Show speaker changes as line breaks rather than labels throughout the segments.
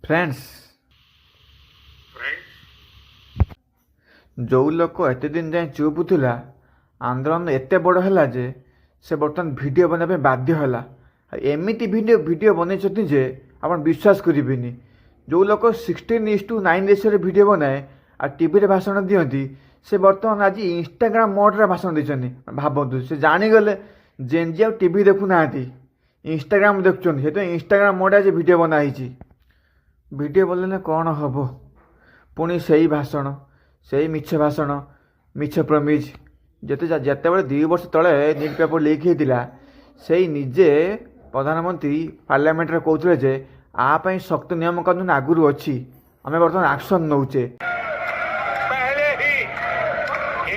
Friends.
Friends.
ଯେଉଁ ଲୋକ ଏତେ ଦିନ ଯାଏଁ ଚୁପ୍ ଥିଲା, ଆନ୍ଦୋଳନ ଏତେ ବଡ଼ ହେଲା ଯେ ସେ ବର୍ତ୍ତମାନ ଭିଡ଼ିଓ ବନେଇବା ପାଇଁ ବାଧ୍ୟ ହେଲା। ଆଉ ଏମିତି ଭିଡ଼ିଓ ବନେଇଛନ୍ତି ଯେ ଆପଣ ବିଶ୍ୱାସ କରିବେନି। ଯେଉଁ ଲୋକ 16:9 ରେସିଓରେ ଭିଡ଼ିଓ ବନାଏ ଆଉ ଟିଭିରେ ଭାଷଣ ଦିଅନ୍ତି, ସେ ବର୍ତ୍ତମାନ ଆଜି ଇନଷ୍ଟାଗ୍ରାମ ମୋଡ଼ରେ ଭାଷଣ ଦେଇଛନ୍ତି। ଭାବନ୍ତୁ, ସେ ଜାଣିଗଲେ ଜେନ୍ଜି ଆଉ ଟିଭି ଦେଖୁନାହାନ୍ତି, ଇନଷ୍ଟାଗ୍ରାମ ଦେଖୁଛନ୍ତି। ସେଥିପାଇଁ ଇନଷ୍ଟାଗ୍ରାମ ମୋଡ଼ରେ ଆଜି ଭିଡ଼ିଓ ବନା ହେଇଛି। ଭିଡ଼ିଓ ବନେଇଲେ କ'ଣ ହେବ? ପୁଣି ସେଇ ଭାଷଣ, ସେଇ ମିଛ ଭାଷଣ, ମିଛ ପ୍ରମିଜ୍। ଯେତେବେଳେ 2 ବର୍ଷ ତଳେ ନିଟ୍ ପେପର୍ ଲିକ୍ ହେଇଥିଲା, ସେଇ ନିଜେ ପ୍ରଧାନମନ୍ତ୍ରୀ ପାର୍ଲାମେଣ୍ଟରେ କହୁଥିଲେ ଯେ ଆ ପାଇଁ ଶକ୍ତ ନିୟମ କାନୁନ ଆଗରୁ ଅଛି, ଆମେ ବର୍ତ୍ତମାନ ଆକ୍ସନ୍ ନେଉଛେ।
पहले ही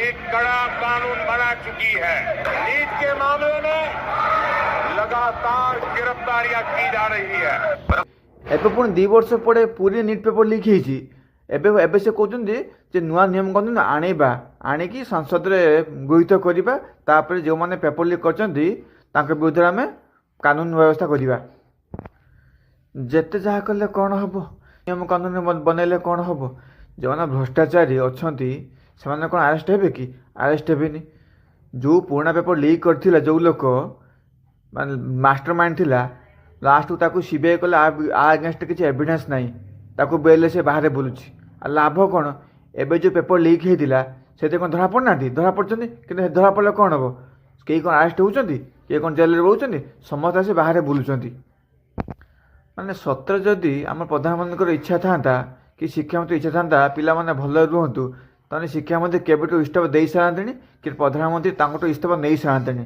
एक कड़ा कानून बना चुकी है। नीट के मामले में लगातार गिरफ्तारियां की जा रही है।
ଏବେ ପୁଣି 2 ବର୍ଷ ପରେ ପୁଣି ନିଟ୍ ପେପର୍ ଲିକ୍ ହେଇଛି। ଏବେ ସେ କହୁଛନ୍ତି ଯେ ନୂଆ ନିୟମ କାନୁନ ଆଣିବା, ଆଣିକି ସଂସଦରେ ଗୃହୀତ କରିବା, ତାପରେ ଯେଉଁମାନେ ପେପର୍ ଲିକ୍ କରିଛନ୍ତି ତାଙ୍କ ବିରୁଦ୍ଧରେ ଆମେ କାନୁନ ବ୍ୟବସ୍ଥା କରିବା। ଯେତେ ଯାହା କଲେ କ'ଣ ହେବ? ନିୟମ କାନୁନ ବନେଇଲେ କ'ଣ ହେବ? ଯେଉଁମାନେ ଭ୍ରଷ୍ଟାଚାରୀ ଅଛନ୍ତି, ସେମାନେ କ'ଣ ଆରେଷ୍ଟ ହେବେ କି? ଆରେଷ୍ଟ ହେବେନି। ଯେଉଁ ପୁରୁଣା ପେପର୍ ଲିକ୍ କରିଥିଲା, ଯେଉଁ ଲୋକ ମାନେ ମାଷ୍ଟର ମାଇଣ୍ଡ ଥିଲା, ଲାଷ୍ଟକୁ ତାକୁ ସିବିଆଇ କହିଲା ଆ ଏଗେନଷ୍ଟ କିଛି ଏଭିଡେନ୍ସ ନାହିଁ, ତାକୁ ବେଲ୍ରେ ସେ ବାହାରେ ବୁଲୁଛି। ଆଉ ଲାଭ କ'ଣ? ଏବେ ଯେଉଁ ପେପର୍ ଲିକ୍ ହେଇଥିଲା, ସେଥିରେ କ'ଣ ଧରା ପଡ଼ୁନାହାନ୍ତି? ଧରା ପଡ଼ୁଛନ୍ତି। କିନ୍ତୁ ଧରା ପଡ଼ିଲେ କ'ଣ ହେବ? କେହି କ'ଣ ଆରେଷ୍ଟ ହେଉଛନ୍ତି? କିଏ କ'ଣ ଜେଲରେ ରହୁଛନ୍ତି? ସମସ୍ତେ ଆସି ବାହାରେ ବୁଲୁଛନ୍ତି। ମାନେ ସତରେ ଯଦି ଆମ ପ୍ରଧାନମନ୍ତ୍ରୀଙ୍କର ଇଚ୍ଛା ଥାନ୍ତା କି ଶିକ୍ଷାମନ୍ତ୍ରୀ ଇଚ୍ଛା ଥାନ୍ତା ପିଲାମାନେ ଭଲରେ ରୁହନ୍ତୁ, ତାହେଲେ ଶିକ୍ଷାମନ୍ତ୍ରୀ କେବେଠୁ ଇସ୍ତଫା ଦେଇ ସାରନ୍ତେଣି କି ପ୍ରଧାନମନ୍ତ୍ରୀ ତାଙ୍କଠୁ ଇସ୍ତଫା ନେଇ ସାରନ୍ତେଣି।